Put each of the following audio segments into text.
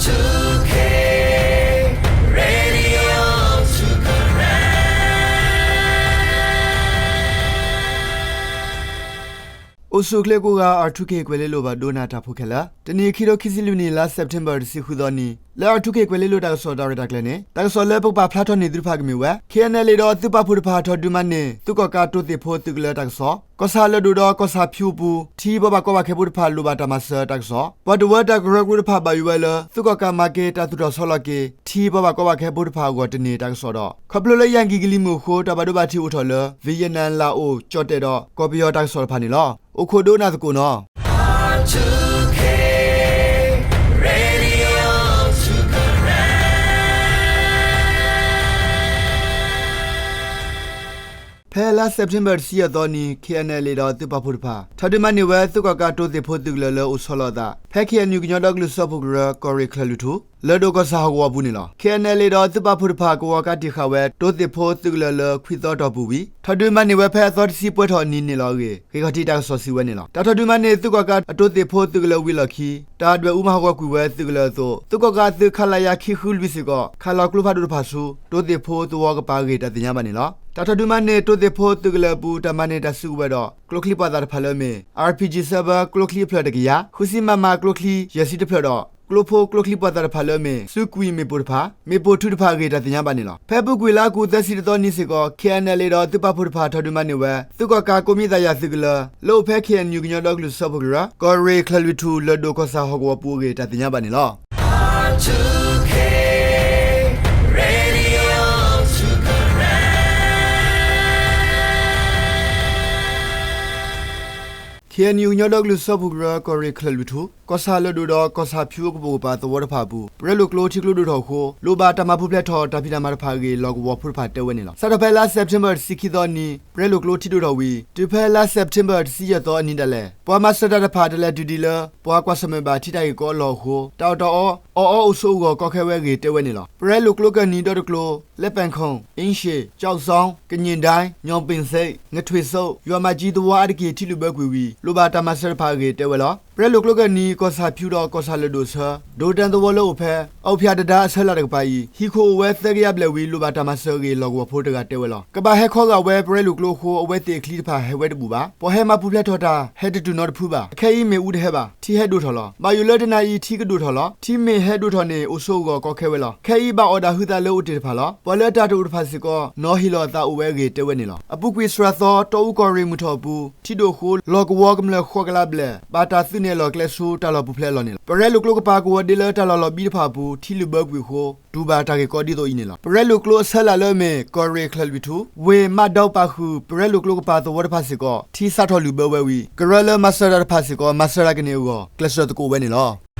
အိၣ်ဆူၣ်အိၣ်ချ့ကိးဂၤ R two K ကွဲၤလ့လိၤဘၣ်ဒိကနၣ်တၢ်ဖိခဲလၢာ်, တနံၤအံၤ ခံထိခံဆံလွံၢ်နံၣ် လါစဲးပထ့ဘၢၣ် တဆံဃုသီနံၤ လၢ R two K ကွဲၤလ့လိၤတၢ်ကစီၣ်တၢ်ရဲၣ်တၢ်ကျဲၤန့ၣ် တၢ်ကစီၣ်လၢပကပာ်ဖျါထီၣ်န့ၢ်သုတဖၣ်ကမ့ၢ်ဝဲ KNLA ဒီးသုးပာ်ဖှိၣ်တဖၣ်ထီၣ်ဒုးမၤန့ၢ် သုးကီၣ်ကးတိၤသ့ၣ်ဖိသုးကလၢၤတၢ်ကစီၣ်, ကီၢ်ဆၣ်လၢၢ်ဒိၣ်ဒီးကီၢ်ဆၣ်ဖၠူအပူၤ ထံပှၤဘၣ်ကီဘၣ်ခဲဖိတဖၣ်လိၣ်ဘၣ်တၢ်မၤစၢၤတၢ်ကစီၣ်, ပှၤတဝၢတၢ်ကရၢကရိတဖၣ် ဘၣ်ယိၣ်ဝဲလၢ သုးကီၣ်ကးမၤက့ၤတၢ်သူၣ်ထီၣ်ဆီလီၤက့ၤ ထံပှၤဘၣ်ကီဘၣ်ခဲဖိတဖၣ်အဂီၢ်တန့ၢ်တၢ်ကစီၣ်ဒီး ခီဖျိလၢယၣ်ကံၣ်ကလံၤမုၢ်အဃိ တၢ်ဘၣ်ဒိဘၣ်ထံးအိၣ်ထီၣ်လၢ Vietnam, Laos, ကၠီၣ်တဲၣ်ဒီးကီၢ်ပယီၤတၢ်ကစီၣ်တဖၣ်န့ၣ်လီၤ. အိၣ်ခိးဒိကနၣ်သကိးနီၤ. ဖဲလါစဲးပထ့ဘၢၣ် တဆံယဲၢ်သီနံၤ KNLA ဒီးသုးပာ်ဖှိၣ်တဖၣ် ထီၣ်ဒုးမၤန့ၢ်ဝဲ သုးကီၣ်ကးတိၤသ့ၣ်ဖိသုးကလၢၤလၢအိၣ်ဆီလီၤအသး ဖဲ KNU ကညီဒီကလုာ်စၢဖှိၣ်ကရၢ ကီၢ်ရ့ၣ်ချၢၣ်လွံၢ်ထူ လၢၢ်ဒိၣ်ကီၢ်ဆၣ်ဟီၣ်ကဝီၤပူၤန့ၣ်လီၤ. KNLA ဒီးသုးပာ်ဖှိၣ်တဖၣ် ကဝီၤကးတံာ်ဃာ်ဝဲ တိၤသ့ၣ်ဖိသုးကလၢၤလၢ ခွံသီတီၢ်ပူၤဝံၤ ထီၣ်ဒုးမၤန့ၢ်ဝဲဖဲအသီတဆံပှဲၤထီၣ်အနံၤန့ၣ်လီၤအဂ့ၢ် ဂ့ၢ်ခီၣ်ထံးတၢ်ကစီၣ်စံးဝဲန့ၣ်လီၤ. တၢ်ထီၣ်ဒုးမၤန့ၢ်သုးကီၣ်ကးအတိၤသ့ၣ်ဖိသုးကလၢၤဝံၤအလီၢ်ခံ တၢ်ဒွဲၣ်အူမၤဟးဂီၤကွံာ်ဝဲသုးကလၢၤအသိး သုးကီၣ်ကးအသုး ခလရ ခံဃုလွံၢ်စ့ၢ်ကီး ခးလီၤကျိဖးဒိၣ်တဖၣ်ဆူ တိၤသ့ၣ်ဖိသဝီကပၤအဂ့ၢ် တၢ်သ့ၣ်ညါဘၣ်န့ၣ်လီၤ. တၢ်ထီၣ်ဒုးမၤန့ၢ် တိၤသ့ၣ်ဖိသုးကလၢၤအပူၤ တၢ်မၤန့ၢ်တၢ်စုကဝဲၤဒီး ကျိချံပှာ်သၣ်တဖၣ်လၢအမ့ၢ် RPG ဆၢဘၢ ကျိချံအဖျၢၣ်တကယၤ, ဃုဆံ MM ကျိချံ ယဲၢ်ဆံတဖျၢၣ်ဒီး ကျိဖိကျိချံပှာ်သၣ်တဖၣ်လၢအမ့ၢ် စုကွံာ်မ့ၣ်ပိၢ်တဖၣ်, မ့ၣ်ပိၢ်ထူတဖၣ်အဂ့ၢ် တၢ်သ့ၣ်ညါဘၣ်န့ၣ်လီၤ. ဖဲအပူၤကွံာ်လါအီကူး သၢဆံတသီနံၤစ့ၢ်ကီး KNLA ဒီးသုးပာ်ဖှိၣ်တဖၣ် ထီၣ်ဒုးမၤန့ၢ်ဝဲ သုးကီၣ်ကးကိးမံၤသးယၤသုးကလၢၤ လၢအိၣ်ဖဲ KNU ကညီဒီကလုာ်စၢဖှိၣ်ကရၢ ကီၢ်ရ့ၣ်ချၢၣ်လွံၢ်ထူ လၢၢ်ဒိၣ်ကီၢ်ဆၣ်ဟီၣ်ကဝီၤပူၤအဂ့ၢ် တၢ်သ့ၣ်ညါဘၣ်န့ၣ်လီၤ. KNU ကညီဒီကလုာ်စၢဖှိၣ်ကရၢ ကီၢ်ရ့ၣ်ချၢၣ်လွံၢ်ထူ ကီၢ်ဆၣ်လၢၢ်ဒိၣ်ဒီးကီၢ်ဆၣ်ဖၠူအကပိာ်ကပၤ သဝီတဖၣ်အပူၤ ပရဲလိာ်ကျိထံကျိဒိၣ်ထီၣ်အဃိ လိၣ်ဘၣ်တၢ်မၤပူၤဖျဲးထီၣ်တၢ်ဖံးတၢ်မၤတဖၣ်အဂ့ၢ် လီၢ်ကဝီၤဖိတဖၣ်တဲဝဲန့ၣ်လီၤ. စးထီၣ်ဖဲလါစဲးပထ့ဘၢၣ် တဆံခံသီနံၤ ပရဲလိာ်ကျိထံဒိၣ်ထီၣ်ဝံၤ တုၤဖဲလါစဲးပထ့ဘၢၣ် တဆံယဲၢ်သီအနံၤဒၣ်လဲာ် ပှၤမၤစၢၤတၢ်တဖၣ် တလဲၤတုၤဒံးလၢ ပှၤကွၢ်ဆၢၣ်မဲာ်ဘၣ်ထံတၢ်ဂ့ၢ်ကီအလီၢ်အဃိ တၢ်အီၣ်တၢ်အီ အီၣ်အီအိၣ်ဆိးအဂီၢ် ကီခဲဝဲအဂ့ၢ်တဲဝဲန့ၣ်လီၤ. ပရဲလိာ်ကျိကၢၢ်နံၤဒီတကျိၤ လ့ပၣ်ခိၣ်, အ့ရှ့ၣ်, ကၠီၣ်စီ, ကည့ၣ်ဒဲ, ညီၣ်ပ့ၣ်စ့း, ငထွ့ၣ်စိး ယွၤမၤကၠံသဝီအါတက့ၢ် ထံလုာ်ဘၢကွံာ်ဝံၤ လိၣ်ဘၣ်တၢ်မၤစၢၤတဖၣ်အဂ့ၢ်တဲဝဲလီၤ. ပရဲလိာ်ကျိကၢၢ်နံၤ ကီၢ်ဆၣ်ဖၠူဒီးကီၢ်ဆၣ်လၢၢ်ဒိၣ်ဆၢ ဒိးတၢ်သဝီလၢအိၣ်ဖဲ အီၣ်ဖၠၣ်တဒါအဆၢလၢ်တကပၤအံၤ ဟံၣ်ခိၣ်အိၣ်ဝဲသၢကယၤဘျဲၣ်ဝံၤ လိၣ်ဘၣ်တၢ်မၤစၢၤအဂ့ၢ် လီၢ်ကဝီၤဖိတဂၤတဲဝဲလီၤ. ကဘၣ်ဟဲခီဂာ်ဝဲပရဲလိာ်ကျိအဃိ အဝဲသ့ၣ်အချံတဖၣ်ဟဲဝဲတဘူၣ်ဘၣ်. ပှၤဟဲမၤပူၤဖျဲးထီၣ်တၢ် ဟဲတတုၤနီတဖုဘၣ်. အခဲအံၤမ့ၣ်အူတဟဲဘၣ်. ထံဟဲဒိၣ်ထီၣ်လီၤ. ဘၣ်ယိၣ်လၢတနၤအံၤထံကဒိၣ်ထီၣ်လီၤ. ထံမ့ၢ်ဟဲဒိၣ်ထီၣ်န့ၣ် အိၣ်ဆိးအဂီၢ်ကီခဲဝဲလီၤ. ခဲအံၤဘၣ်အီၣ်ဒၣ်ဟုသးလၢအိၣ်တ့ၢ်တဖၣ်လီၤ. ပှၤလၢအတၢ်တအိၣ်တဖၣ်စ့ၢ်ကီး နီၤဟ့ၣ်လီၤအသးအိၣ်ဝဲအဂ့ၢ်တဲဝဲန့ၣ်လီၤ. အပူၤကွံာ်စှၤသီ တီအူကီၢ်ရ့ၣ်မုၢ်ထီၣ်အပူၤ ထံဒိၣ်အဃိ လီၢ်ကဝီၤကမျၢၢ်ဃိးကလးဘျဲၣ် ဘၣ်တၢ်သုးန့ၢ်အလီၢ်အကျဲဆူ တၢ်လီၢ်ပူၤဖျဲးအလီၢ်န့ၣ်လီၤ. ပရဲလိာ်ကျိကပၤ ကဝီၤဒ့လၢတၢ်လီၢ်လီၤဘံတဖၣ်အပူၤ ထံလုာ်ဘၢကွံာ်အဃိ တူၢ်ဘၣ်တၢ်ဂ့ၢ်ကီဒ်သိးအံၤန့ၣ်လီၤ. ပရဲလိာ်ကျိအဆၢလၢ်လၢအမ့ၢ် ကီၢ်ရ့ၣ်ချၢၣ်လွံၢ်ထူ ဝ့ၢ်မးဒီပာ်ဃုာ် ပရဲလိာ်ကျိကပၤသဝီတဖၣ်စ့ၢ်ကီး ထံစးထီၣ်လုာ်ဘၢဝဲဝံၤ ကရၢလၢမၤစၢၤတၢ်တဖၣ်စ့ၢ်ကီး မၤစၢၤတၢ်ကန့ၢ်အဂီၢ် ကျဲးစၢးသကိးဝဲန့ၣ်လီၤ.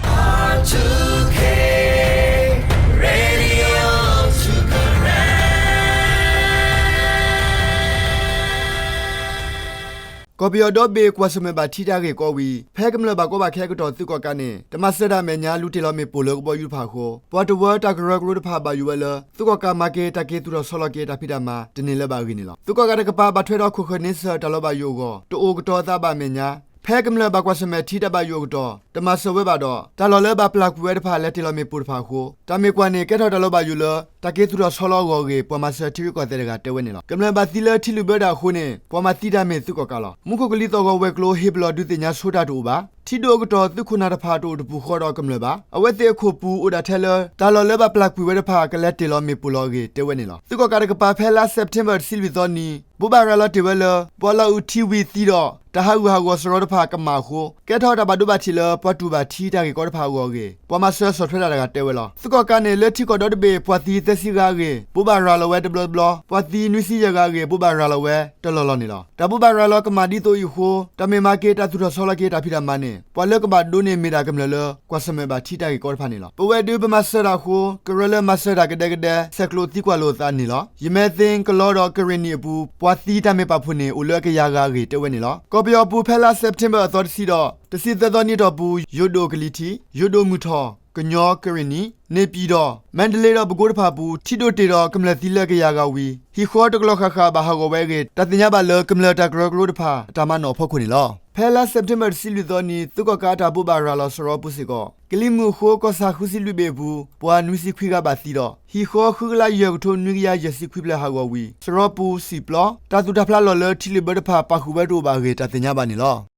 ကီၢ်ပယီၤဒီဘ့ၣ်ကွၢ်ဆၢၣ်မဲာ်ဘၣ်ထံတၢ်ဂ့ၢ်ကီဝံၤ ဖဲကမျၢၢ်ဘၣ်ကီဘၣ်ခဲအကတီၢ် သုးကီၣ်ကးန့ၣ် တမၤစၢၤတၢ်အမဲာ်ညါ လူၤတ့ၢ်လီၤမ့ၣ်ပိၢ်လၢကဘီယူၤတဖၣ်အဃိ ပှၤတဝၢတၢ်ကရၢကရိတဖၣ်ဘၣ်ယိၣ်ဝဲလၢ သုးကီၣ်ကးမၤက့ၤတၢ်က့ၤသူၣ်ထီၣ်ဆီလီၤက့ၤတၢ်ဖံးတၢ်မၤ တန့ၢ်လၢၤဘၣ်အဂ့ၢ်န့ၣ်လီၤ. သုးကီၣ်ကးတကပၤ ဘၣ်ထွဲဒီးခိၣ်ဃၢၤန့ဆၢၣ် တၢ်လီၤဘၣ်ယိၣ်အဂီၢ် တအိၣ်ကတီၤအသးဘၣ်အမဲာ်ညါ ဖဲကမျၢၢ်ဘၣ်ကွၢ်ဆၢၣ်မဲာ်ထံတၢ်ဘၣ်ယိၣ်အကတီၢ် တမၤစၢၤဝဲဘၣ်ဒီး တၢ်လီၢ်လၢဘၣ်ပျၢ်ကွံာ်ဝဲတဖၣ် လဲၤတ့ၢ်လီၤမ့ၣ်ပိၢ်တဖၣ်အဃိ တၢ်မ့ၢ်ကွၢ်န့ၣ် ကဲထီၣ်တၢ်လီၤဘၣ်ယိၣ်လၢ တၢ်က့ၤသူၣ်ထီၣ်ဆီလီၤအဂီၢ်အဂ့ၢ် ပှၤမၤစၢၤထံရူၢ်ကီၢ်သဲးတဂၤတဲဝဲန့ၣ်လီၤ. ကမျၢၢ်ဘၣ်သံလၢထံလုာ်ဘၢတၢ်အဃိန့ၣ် ပှၤမၤသံတၢ်မ့ၢ်သုးကီၣ်ကးလီၤ. မူခိၣ်ကလံၤသီၣ်ဂီၤဝဲၤကျိၤ ဟ့ၣ်ပလီၢ်ဒုးသ့ၣ်ညါဆိတၢ်တအိၣ်ဘၣ်. ထံဒိၣ်အကတီၢ် သုးခိၣ်နၢ်တဖၣ်တအိၣ်တပူၤဃီဒီးကမျၢၢ်ဘၣ်. အဝဲသ့ၣ်အခိၣ်ပူၤအိၣ်ဒၣ်ထဲလၢ တၢ်လီၢ်လၢဘၣ်ပျၢ်ကွံာ်ဝဲတဖၣ် ကလဲၤတ့ၢ်လီၤမ့ၣ်ပိၢ်လီၤအဂ့ၢ် တဲဝဲန့ၣ်လီၤ. သုးကီၣ်ကးတကပၤ ဖဲလါစဲးပထ့ဘၢၣ် တဆံလွံၢ်သီနံၤ ဘိးဘၣ်ရၤလီၤတ့ၢ်ဝဲလၢ ပှၤလီၤအုးထံဝံၤသံဒီး တၢ်ဟးဂူာ်ဟးဂီၤစရီတဖၣ်ကမၣ်အဃိ ကဲထီၣ်တၢ်ဘၣ်ဒိဘၣ်ထံးလၢ ပှၤတူၢ်ဘၣ်ထံတၢ်ဂ့ၢ်ကီတဖၣ်အဂီၢ်အဂ့ၢ် ပှၤမၤစၢၤဆီၣ်ထွဲတၢ်တဂၤတဲဝဲလီၤ. သုးကီၣ်ကးန့ၣ် လၢထံကီၢ်ဒီတဘ့ၣ် ပှၤသံသၢဆံဂၤအဂ့ၢ် ဘိးဘၣ်ရၤလီၤဝဲတဘျီတဘျီ ပှၤသံနွံဆံယဲၢ်ဂၤအဂ့ၢ် ဘိးဘၣ်ရၤလီၤဝဲတလီၢ်လီၢ်န့ၣ်လီၤ. တၢ်ဘိးဘၣ်ရၤလီၤကမၣ်ဒ်သိးအံၤအဃိ တၢ်မ့ၢ်မၤက့ၤတၢ်သူၣ်ထီၣ်ဆီလီၤက့ၤတၢ်ဖံးတၢ်မၤန့ၣ် ပှၤလၢကဘၣ်ဒိးန့ၢ်မ့ၢ်ဒၣ်ကမျၢၢ်လၢ ကွၢ်ဆၢၣ်မဲာ်ဘၣ်ထံတၢ်ဂ့ၢ်ကီတဖၣ်န့ၣ်လီၤ. ပဝဲဒုးပမၤစၢၤတၢ်အဃိ ကရၢလၢမၤစၢၤတၢ်ကဒဲကဒဲ ဆဲးကျိးသံကွၢ်လိာ်အသးန့ၣ်လီၤ. ယမဲသ့ ကလီဒီးကရ့ၣ်နံၣ်အပူၤ ပှၤသံတၢ်မ့ၢ်ပာ်ဖှိၣ်န့ၣ် အိၣ်လၢအကယၤဂၤအဂ့ၢ်တဲဝဲန့ၣ်လီၤ. ကီၢ်ပယီၤအပူၤ ဖဲလါစဲးပထ့ဘၢၣ် အသီတဆံဒီး တဆံသၢသီနံၤအတီၢ်ပူၤ ယိၤဒိၣ်ကလံၤထံး, ယိၤဒိၣ်မုၢ်ထီၣ်, ကညီ, ကရ့ၣ်နံၣ်, န့ၣ်ပၠံၣ်ဒီး မါဒလ့ဒီးပဲခူးတဖၣ်အပူၤ ထံဒိၣ်တ့ၢ်ဒီးကမျၢၢ်သံလၢအကယၤဂၤဝံၤ ဟံၣ်ဃီတကလီၢ်ဃၣ်ဃၣ်ဘၣ်ဟးဂီၤဝဲအဂ့ၢ် တၢ်သ့ၣ်ညါဘၣ်လၢ ကမျၢၢ်တၢ်ကရၢကရိတဖၣ် အတၢ်မၤနီၣ်အဖီခိၣ်န့ၣ်လီၤ. ဖဲလါစဲးပထ့ဘၢၣ် တဆံလွံၢ်သီနံၤ သုးကီၣ်ကးအတၢ်ဘိးဘၣ်ရၤလီၤစရီပူၤစ့ၢ်ကီး ကလံၤမုၢ်အဃိ ကီၢ်ဆၣ်ဃုဆံလွံၢ်ဘ့ၣ်အပူၤ ပှၤနွံဆံခွံဂၤဘၣ်သံဒီး ဟံၣ်ဃီ ဃုကလးယဲၢ်ကထိ နွံကယၤယဲၢ်ဆံခွံဖျၢၣ်ဟးဂီၤဝံၤ စရီပူၤ စံၣ်ပျီ တၢ်သူၣ်တၢ်ဖျးလီၢ်လၢ ထံလုၣ်ဘၢတဖၣ် ပာ်ဃုာ်ဝဲတအိၣ်ဘၣ်အဂ့ၢ် တၢ်သ့ၣ်ညါဘၣ်န့ၣ်လီၤ.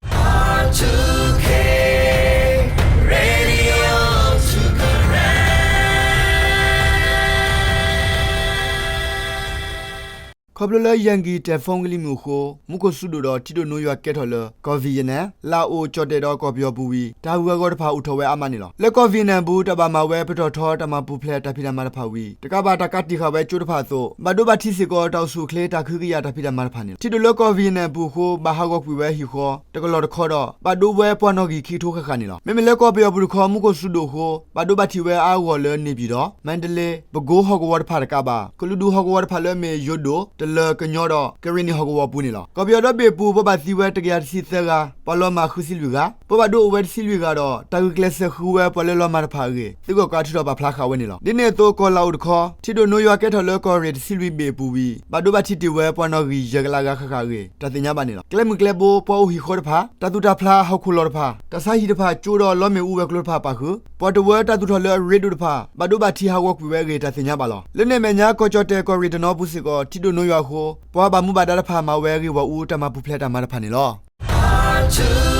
ခီဖျိလၢ ယၣ်ကံၣ် တဲၣ်ဖူ ကလံၤမုၢ်အဃိ မူခိၣ်စူၤဒိၣ်ဒီး ထံဒိၣ်နိယွၤကဲထီၣ်လၢ ကီၢ် Vietnam လၣ်အိၣ် ကၠီၣ်တဲၣ်ဒီးကီၢ်ပယီၤပူၤဝံၤ တၢ်ဂုၤအဂီၤတဖၣ်အိၣ်ထီၣ်ဝဲအါမးန့ၣ်လီၤ. လၢကီၢ် Vietnam အပူၤ တၢ်ဘၣ်မၤဝဲ ပတီၢ်ထီ တၢ်မၤပူၤဖျဲးတၢ်ဖံးတၢ်မၤတဖၣ်ဝံၤ တကးဘၣ်တၢ်ကးတံာ်ဃာ်ဝဲကၠိတဖၣ်အသိး ဘၣ်ဒိဘၣ်ထံးစ့ၢ်ကီး တၢ်အိၣ်ဆူၣ်အိၣ်ချ့ တၢ်ကဟုကယာ်တၢ်ဖံးတၢ်မၤတဖၣ်န့ၣ်လီၤ. ထံဒိၣ်လၢကီၢ် Vietnam အပူၤအဃိ ဘၣ်ဟးဂီၤကွံာ်ဝဲဟံၣ်ဃီ တကလီၢ်တခီဒီး ဘၣ်ဒိဝဲပှၤနီၣ်ဂံၢ်ခံကထိဃၣ်ဃၣ်န့ၣ်လီၤ. မ့မ့ၢ်လၢကီၢ်ပယီၤပူၤတခီ မူခိၣ်စူၤဒိၣ်အဃိ ဘၣ်ဒိဘၣ်ထံးဝဲအါအါဂီၢ်ဂီၢ်လၢ န့ၣ်ပၠံၣ်တီၣ် မါတလ့ ပကိၤဟီၣ်ကဝီၤတဖၣ်တကးဘၣ် ကလုာ်ဒူၣ်ဟီၣ်ကဝီၤတဖၣ်လၢအမ့ၢ် ယိၤဒိၣ် တလၢၤ ကညီဒီး ကရ့ၣ်နံၣ်ဟီၣ်ကဝီၤအပူၤန့ၣ်လီၤ. ကီၢ်ပယီၤဒီဘ့ၣ်အပူၤ ပှၤဘၣ်သံဝဲတကယၤတဆံသၢဂၤ ပှၤလီၤမၢ်ဃုဆံလွံၢ်ဂၤ ပှၤဘၣ်ဒိအိၣ်ဝဲတဆံလွံၢ်ဂၤဒီး တၢ်ဂုာ်ကျဲးစၢးဃုဝဲပှၤလၢလီၤမၢ်တဖၣ်အဂ့ၢ် သုးကီၣ်ကးထုးထီၣ်ပာ်ဖျါဃာ်ဝဲန့ၣ်လီၤ. ဒ်န့ၣ်အသိး ကီၢ်လၣ်အိၣ်တခီ ထံဒိၣ်နိယွၤကဲထီၣ်လၢ ကီၢ်ရ့ၣ်တဆံလွံၢ်ဘ့ၣ်အပူၤဝံၤ ဘၣ်ဒိဘၣ်ထံးတ့ၢ်ဝဲပှၤနီၣ်ဂံၢ်ယဲၢ်ကလးဂၤဃၣ်ဃၣ်အဂ့ၢ် တၢ်သ့ၣ်ညါဘၣ်န့ၣ်လီၤ. ကျဲမုၢ်ကျဲဘိ ပှၤအိၣ်ဟံၣ်ဃီတဖၣ် တၢ်သူၣ်တၢ်ဖျးဟီၣ်ခိၣ်လီၢ်တဖၣ် တၢ်ဆါဟံၣ်တဖၣ် ကၠိဒီးလီမ့ၣ်အူဝဲၤကျိၤတဖၣ်ပာ်ဃုာ် ပှၤတဝၢတၢ်သူၣ်ထီၣ်လၢအရ့ဒိၣ်တဖၣ် ဘၣ်ဒိဘၣ်ထံးဟးဂီၤကွံာ်ဝဲအဂ့ၢ် တၢ်သ့ၣ်ညါဘၣ်လီၤ. လၢန့ၣ်အမဲာ်ညါ ကီၢ်ကၠီၣ်တဲၣ် ကီၢ်ရ့ၣ်တနီၤအပူၤစ့ၢ်ကီး ထံဒိၣ်နိယွၤအဃိ ပှၤဘၣ်မူဘၣ်ဒါတဖၣ် မၤဝဲအဂ့ၢ်ဝီအူ တၢ်မၤပူၤဖျဲးတၢ်မၤတဖၣ်န့ၣ်လီၤ.